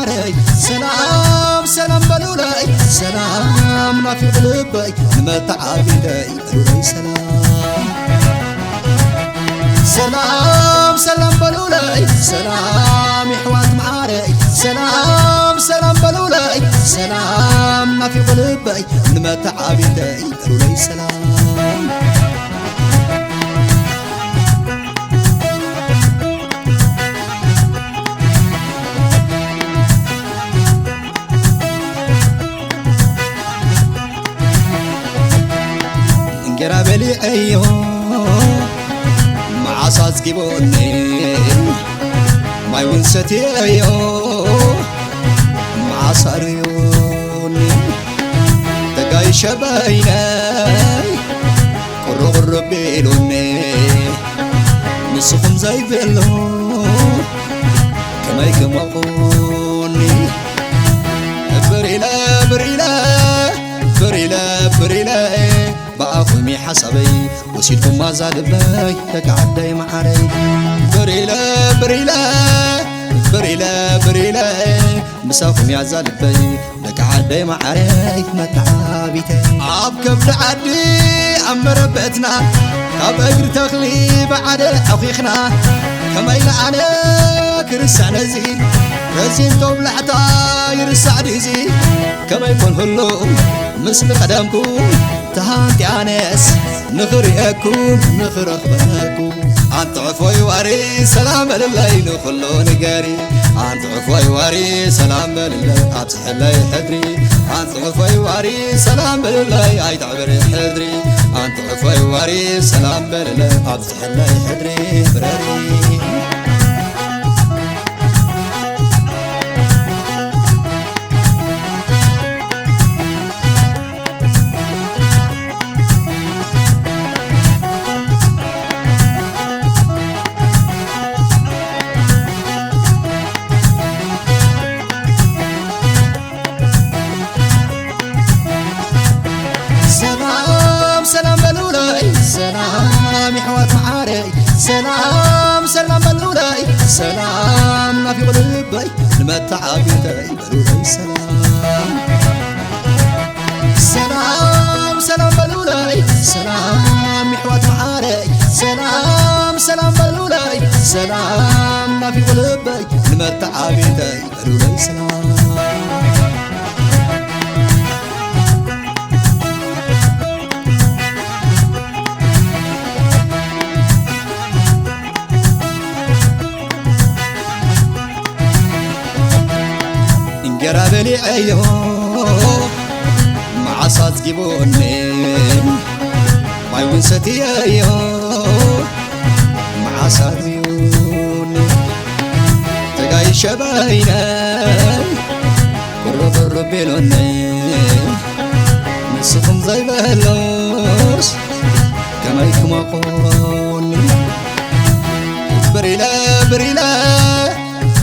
ሰላም ሰላም በሉለይ፣ ሰላም ናፊቑ ልበይ ንመተዓቢተይ በሉለይ። ሰላም ሰላም ሰላም በሉለይ፣ ሰላም የሕዋት መዓረይ። ሰላም ሰላም በሉለይ፣ ሰላም ናፊቑ ልበይ ንመተዓቢተይ በሉለይ። ሰላም እንጌራ በሊዐዮ መዓስ ኣጽጊቡኒ፣ ማይ እውን ሰትየዮ መዓስ ኣርዩኒ። ተጋይሸ በይነይ ቁሩብ ቁሩብ ኢሉኒ፣ ንስኹም ዘይብሉ ከመይ ክመቑኒ? ብር ኢለ ብር ኢለ ብር ኢለ ብር ኢለ ብኣኹም ሓሳበይ ወሲድኩም ማዛ ልበይ ደቂ ዓደይ መዓረይ። ብር ኢለ ብር ኢለ ብር ኢለ ብር ኢለ ምሳኹም ያዛ ልበይ ደቂ ዓደይ መዓረይ መተዓቢተይ። ኣብ ከብዲ ዓዲ ኣብ መረበትና ካብ እግሪ ተኽሊ ብዓደ ኣኺኽና፣ ከመይ ለኣነ ክርስዕ ነዚ ረዚን ቶብላዕታ ይርሳዕ ድዚ? ከመይ ኮን ህሉ ምስሊ ቀደምኩም ተሃንጢኣነስ ንኽርእየኩም ንኽረኽበኩም። ኣንቲ ዕፎይ ዋሪ ሰላም በልለይ ንኹሉ ንገሪ። ኣንቲ ዕፎይ ዋሪ ሰላም በልለይ ኣብዝሐለይ ሕድሪ። ኣንቲ ዕፎይ ዋሪ ሰላም በልለይ ኣይተዕብሪ ሕድሪ። ኣንቲ ዕፎይ ዋሪ ሰላም በልለይ ኣብዝሐለይ ሕድሪ ብረሪ። ሰላም ሰላም በሉለይ ሰላም የሕዋት መዓረይ። ሰላም ሰላም በሉለይ ሰላም ናፊቑ ልበይ ንመተዓቢተይ በሉለይ ሰላም። ሰላም ሰላም በሉለይ ሰላም የሕዋት መዓረይ። ሰላም ሰላም በሉለይ ሰላም ናፊቑ ልበይ ንመተዓቢተይ በሉለይ ሰላም። እንጌራ በሊዐዮ መዓስ ኣጽጊቡኒ፣ ማይ እውን ሰትየዮ መዓስ ኣርዩኒ። ተጋይሸ በይነይ ቁሩብ ቁሩብ ኢሉኒ፣ ንስኹም ዘይበሎስ ከመይ ክመቑኒ? ብር ኢለ ብር ኢለ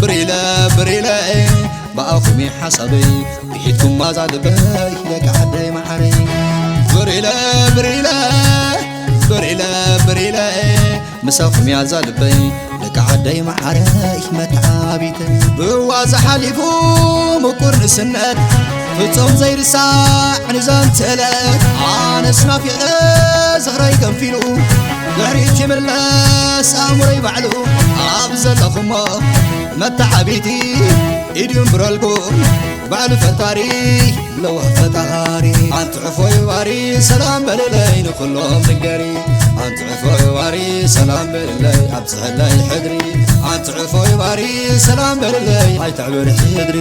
ብር ኢለ ብር ኢለ ብኣኹም ሓሳበይ ብሒትኩም ማዛ ልበይ ደቂ ዓደይ መዓረይ። ብር ኢለ ብር ኢለ ብር ኢለ ብር ኢለ ምሳኹም ያዛ ልበይ ደቂ ዓደይ መዓረይ መተዓቢተይ። ብዋዛ ሓሊፉ ምቁር ንስነት ፍጹም ዘይርሳዕ ንዘንተለት ኣነስ ናፊቐ ዝኽረይ ገንፊሉ ድሕሪት ይምለስ ኣእምሮይ ባዕሉ ኣብ ዘለኹሞ መተዓቢቲ ኢድ ይንብረልኩም ባዕሉ ፈጣሪ ለዋህ ፈጣሪ። ኣንቲ ዕፎይ ዋሪ ሰላም በልለይ ንኹሎም ንገሪ። ኣንቲ ዕፎይ ዋሪ ሰላም በልለይ ኣብዝሐለይ ሕድሪ። ኣንቲ ዕፎይ ዋሪ ሰላም በልለይ ኣይተዕብር ሕድሪ።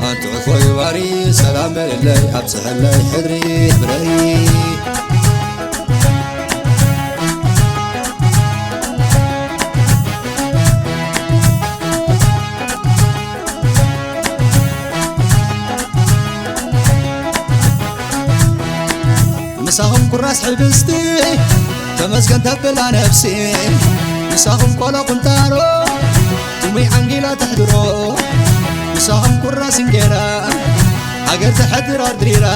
ኣንቲ ዕፎይ ዋሪ ሰላም በልለይ ኣብዝሐለይ ሕድሪ ብለይ። ምሳኹም ቁራስ ሕብስቲ ተመስገን ተብላ ነፍሲ። ምሳኹም ቆሎ ቁንጣሮ ጥሙይ ዓንጊላ ተሕድሮ። ምሳኹም ቁራስ እንጌራ ሃገር ተሕድር ኣድሪራ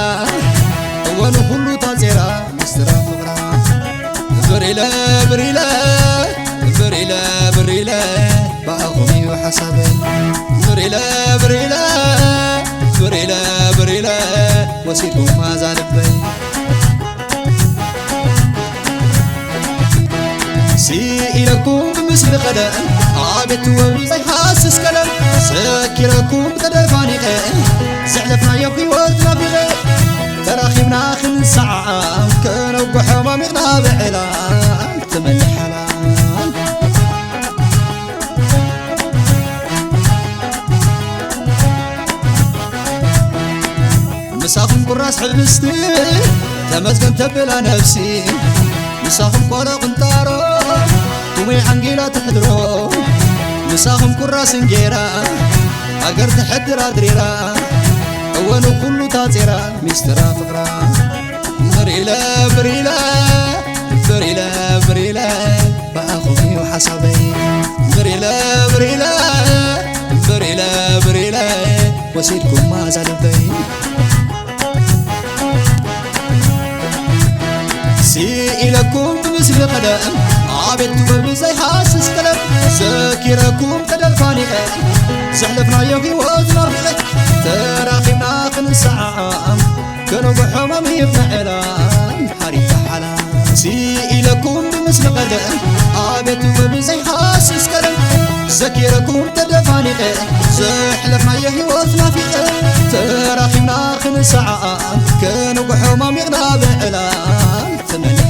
እወኑ ኩሉ ታዜራ ምስጢራ ፍቕራ። ብር ኢለ ብር ኢለ ብር ኢለ ብር ኢለ ብኣኹም እዩ ሓሳበይ። ብር ኢለ ብር ኢለ ሲኩም ማዛ ልበይ ስኢለኩም ብምስሊ ቀደም ኣቤት ወብሪ ዘይሃስስ ቀለም ዘኪረኩም ተደፋኒቐ ዘሕለፍናዮ ህይወት ናፊቐ ተራኺብና ክንሰዓዓም ከነጉ ሕማሚቕና ብዕላል ትመልሓላ ምሳኹም ቁራስ ሕብስቲ ተመስገን ተብላ ነፍሲ ምሳኹም ቆሎ ቅንጣሮ ቱሙይ ዓንጊላ ትሕድሮ ምሳኹም ቁራስ እንጌራ ሃገር ትሕድር ኣድሪራ እወኑ ኩሉ ታጼራ ሚስትራ ፍቕራ ብሪለ ብሪለ ብሪለ ብሪለ ብኣኹም እዩ ሓሳበይ ብሪለ ብሪለ ብሪለ ብሪለ ወሲድኩም ማዛ ልበይ ስኢለኩም ብምስሊ ቀደም ኣቤት ጥበብ ዘይሃስስ ቀለም ዘኪረኩም ተደፋኒቐ ዘሕለፍናዮ ህይወት ናፊቐ ተራኺብና ክንሰዓዓም ከነጉ ሕማም ይብዕላ ሓሪፍ ሓላ ስኢለኩም ብምስሊ ቀደም ኣቤት ጥበብ ዘይሃስስ ቀለም ዘኪረኩም ተደፋኒቐ ዘሕለፍናዮ ህይወት ናፊቐ ተራኺብና ክንሰዓዓም ከነጉ ሕማም ይቕና ብዕላል ተመለ